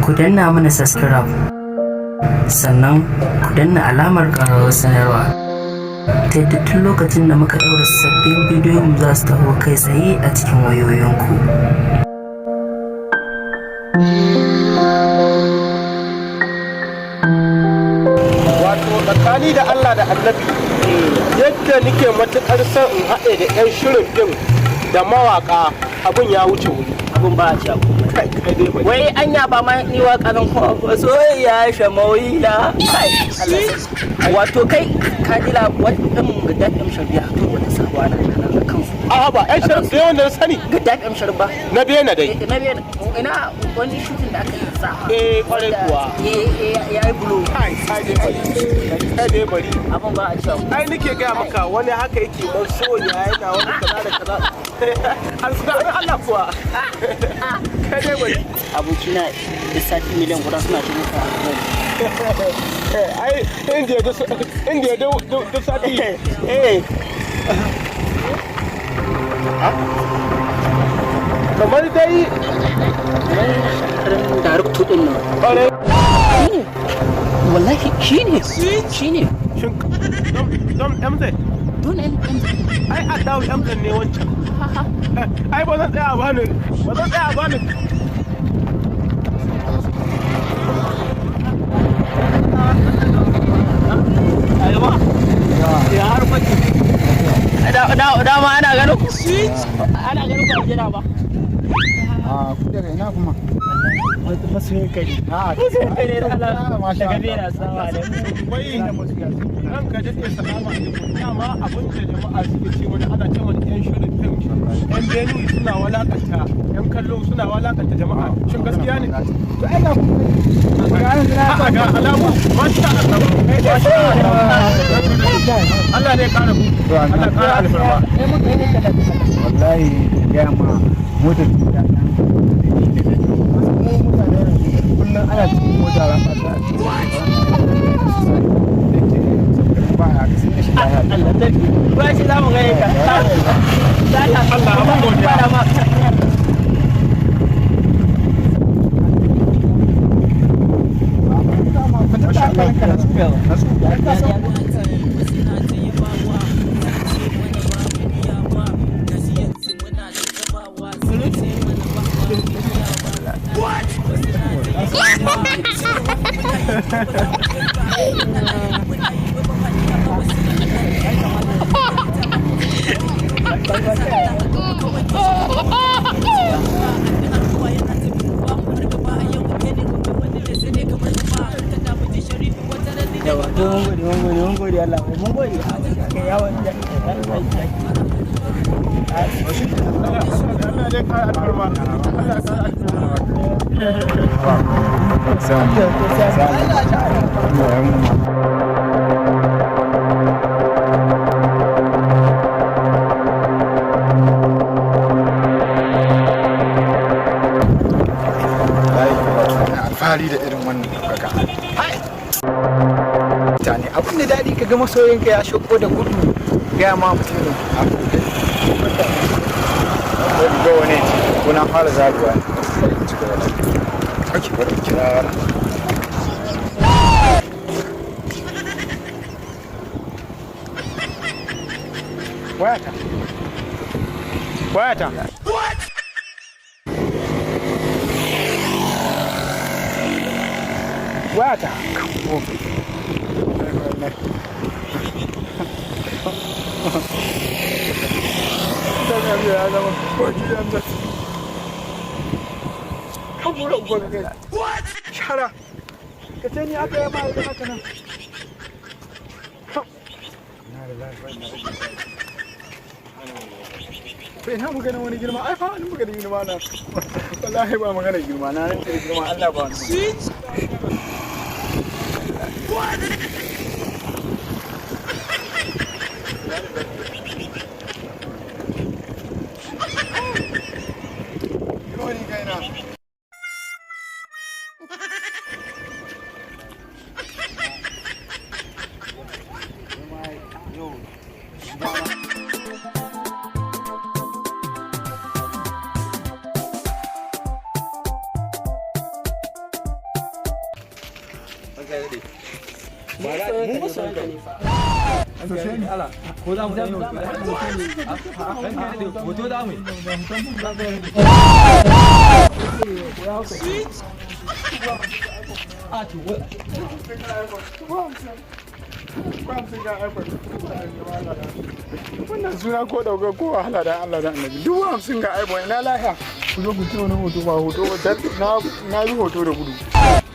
Ku danna mana subscribe, sannan ku danna alamar ƙararrawar sanarwa ta yadda tun lokacin da muka ɗaura sabbin bidiyon za su taho kai tsaye a cikin wayoyinku. Wato tsakani da Allah da Annabi, yadda nike matukar son in haɗe da 'yan shirin fim da mawaka, abin ya wuce wuri. Abun ba a ci abu. Kai, kai dai bari. Wai anya ba ma ni waka zan ko soyayya shamawiya. Kai, Allah, wato kai ka ji la wannan Gaddafi M Sharif ya to wata sabuwa na nan kansu. A'a, ba 'yan shirin da yawan da na sani. Gaddafi M Sharif ba. Na bena dai. Na biyan ina wani shooting da aka yi sa. Eh, kwarai kuwa. Ya yi bulo. Kai, kai dai bari, kai dai bari. Abun ba a ci abu. Ai nike gaya maka, wani haka yake man soya, yana wani kaza da kaza. Allah kuwa, kai dai bari. Abokina, da sati miliyan 1 suna shigo ka. Ai Indiya duk, Indiya duk sati. Eh. Kamar dai Karin darakto din nan. Kwarai. Shine wallahi, shine, shine. Shin Don MZ? Don M. Ai a dawo MZ ne wancan. Ai ba zan tsaya ba ne, ba zan tsaya ba ne. Ya har faki dama ana ganin ku, ana ganin ku a jira ba. A ku daga ina kuma? Masoyin kai. A. Masoyin kai ne da Allah. Masha Daga Allah. Bena, assalamu alaikum. Wai ranka daɗe, salama alaikum. Dama abin da jama'a suke ce wani, ana ce wani yan shirin fim, yan Benue suna walakanta yan kallo, suna walakanta jama'a. Shin gaskiya ne? To ai ga ku. Ga yanzu na. A'a, ga alamu, masha Allah, masha Allah. Allah ne ya kara ku, Allah kara alfarma. Wallahi ga ma motar ta ta. Mu mutane yanzu kullum ana cikin mota ran ta ta. Ba a ka sai shi lafiya. Allah sarki, ba shi za mu gane ka. Allah. Allah, abin godiya. Ba ma. Masha Allah. Yawa, to mun gode, mun gode, mun gode Allah, mun gode. Yawa. Allah ne kara alfarma, Allah kara alfarma. Alfahari da irin wannan ɗaukaka. Mutane, abin da daɗi ka ga masoyinka ya shoko da gudu, gaya ma mutum ne. Ga wani ko na fara zaruwa ne. Ok, bari mu kira wannan. Wayata, wayata. Wayata. Ya zama koki yanzu. Kan bura uban kai. Shara. Ka ce ni aka yi ma haka nan. To ina magana wani girma, ai fa wani magana girma na. Wallahi ba magana girma na, ran girma Allah ba wani. Wani kaina. Ranka ya daɗe. Mu masoyanka ne fa. Ko za mu ɗan yi hoto? Ranka ya daɗe, hoto za mu yi. Wannan suna ko ɗaukar ko wahala, da Allah da Annabi, 50,000 ga iPhone, ina lahiya? Ku zo ku ce wani hoto ba hoto ba, na yi hoto da gudu.